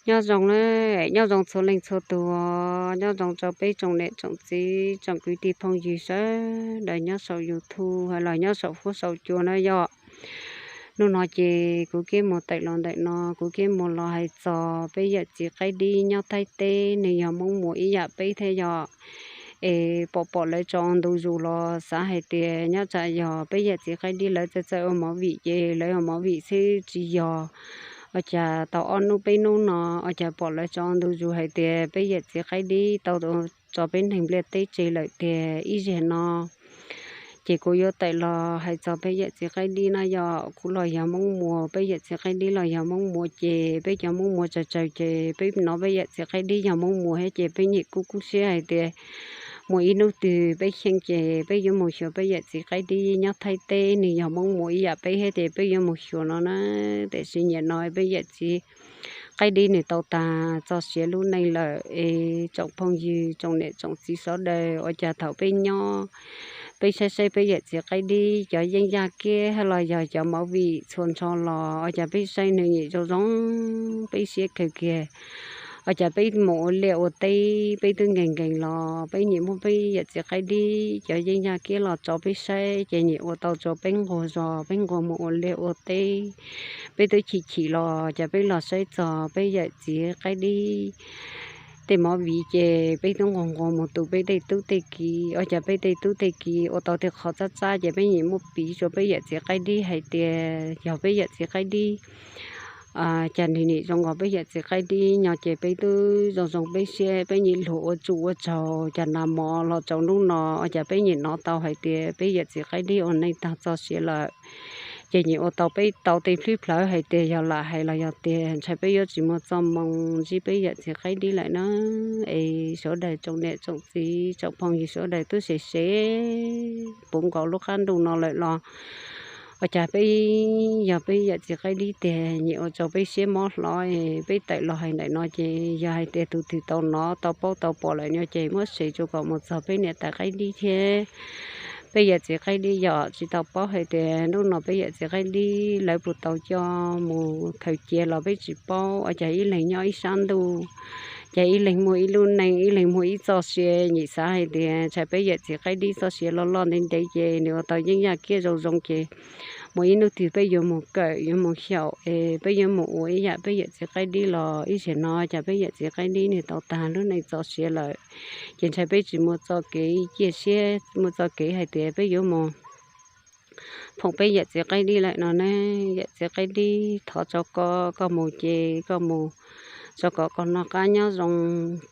Nyob zoo na, nyob zoo txhua leej txhua tus, nyob zoo rau peb tsoom niam tsoom txiv tsoom kwv tij phooj ywg sawv daws nyob saum YouTube hab los nyob saum huab saum cua na yog. Hnub no ces kuv kiab mus tawm los ntawm no, kuv kiab mus los hais txog peb yawm txiv qaib dib nyob Thaib teb, nws yog Hmoob Muas ib yam peb thiab yog. Es pom pom lawv tso ntu zus los xav hais tias nyob tsam yog peb yawm txiv qaib dib lawv txawj txawj ua movie ces lawv ua movie xwb tsis yog. Ua cas tau ob hnub peb hnub no ua cas pom lawv tso ntu zus hais tias peb yawm txiv qaib dib tau tso peb neeg npliaj teb tseg lawm tiag ib zaug no. Ces kuv yuav tawm los hais txog peb yawm txiv qaib dib na yog, kuv los yog Hmoob Muas, peb yawm txiv qaib dib los yog Hmoob Muas ces peb cov Hmoob Muas tsawg tsawg ces peb hnov peb yawm txiv qaib dib yog Hmoob Muas thiab ces peb nyiam kub kub siab hais tias muaj ib hnub twg peb xyeej ces peb yuav mus xyuas peb yawm txiv qaib dib nyob Thaib teb, nws yog Hmoob Muas ib yam peb thiab ces peb yuav mus xyuas no na. Tiam sis nim no peb yawm txiv qaib dib nws tau tas txoj sia lub neej lawm es tsoom phooj ywg tsoom niam tsoom txiv sawv daws ua cas thaum peb nyob peb saib saib peb yawm txiv qaib dib cov yeeb yaj kiab hab los yog cov movie txhua nrho los ua cas peb saib nws nyiam zoo zoo peb siab kawg kiag. Ua cas peb mus ua liaj ua teb peb twb nkees nkees los peb nyiam muab peb yawm txiv qaib dib cov yeeb yaj kiab los tso peb saib ces nyiam ua tau tso peb nquag zos peb nquag mus ua liaj ua teb. Peb twb chim chim los cas peb los saib txog peb yawm txiv qaib dib tej movie ces peb twb nquag nquag mus tu peb tej tub tej kiv, ua cas peb tej tub tej kiv ua tau tej qhov txaj txaj ces peb nyiam muab piv rua peb yawm txiv qaib dib hais tias yog peb yawm txiv qaib dib cas nws nim zoo nkaus peb yawm txiv qaib dib nyob ces peb twb zoo zoo peb siab peb nyiam luag ua tsuj ua tsaug cas nas mov los tsaus nub no ua cas peb nyiam hnov tau hais tias peb yawm txiv qaib dib ua neej tag txoj sia lawm. Ces nyiam ua tau peb tau tej plhib plhawv hais tias yog lam hais los yog tias ntshai peb yuav tsis muaj txoj moo ntsib peb yawm txiv qaib dib lawm na. Es sawv daws tsoom niam tsoom txiv tsoom phooj ywg sawv daws twb sem sem puv nkaus lub qab ntuj no lawm los ua cas peb yog peb yawm txiv qaib dib tiag nyiam ua rau peb siab mob hlo es peb tawm los hais ntawm no ces yog hais tias tus twg tau hnov tau paub tau pom lawm no ces muab share rua kom mus txog peb niam tais qaib dib thiab peb yawm txiv qaib dib yom. Tsis tau paub hais tias hnub no peb yawm txiv qaib dib lawv puas tau coj mus khaws cia los peb tsis paub, ua cas ib leeg nyob ib sab ntuj ces ib leeg muaj ib lub neej ib leeg muaj ib txoj sia. Nyiam xav hais tias ntshai peb yawm txiv qaib dib txoj sia loj loj ntev ntev ces nws ua tau yeeb yaj kiab zoo zoo ces muaj ib hnub twg peb yuav mus kawm yuav mus xyaum es peb yuav mus ua ib yam peb yawm txiv qaib dib los ib zaug no cas peb yawm txiv qaib dib nws tau tag lub neej txoj sia lawm. Ces ntshai peb tsis muaj txoj kev ciaj siab muaj txoj kev hais tias peb yuav mus phoom peb yawm txiv qaib dib lawm no ne. Yawm txiv qaib dib thov rau koj, koj mus ces koj mus rau kom koj noj qab nyob zoo,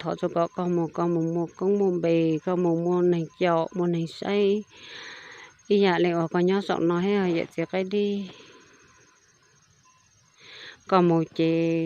thov rau kom koj mus koj mus muaj koob muaj npe, koj mus muaj neeg caum muaj neeg saib ib yam li uas koj nyob saum no thiab yawm txiv qaib dib. Koj mus ces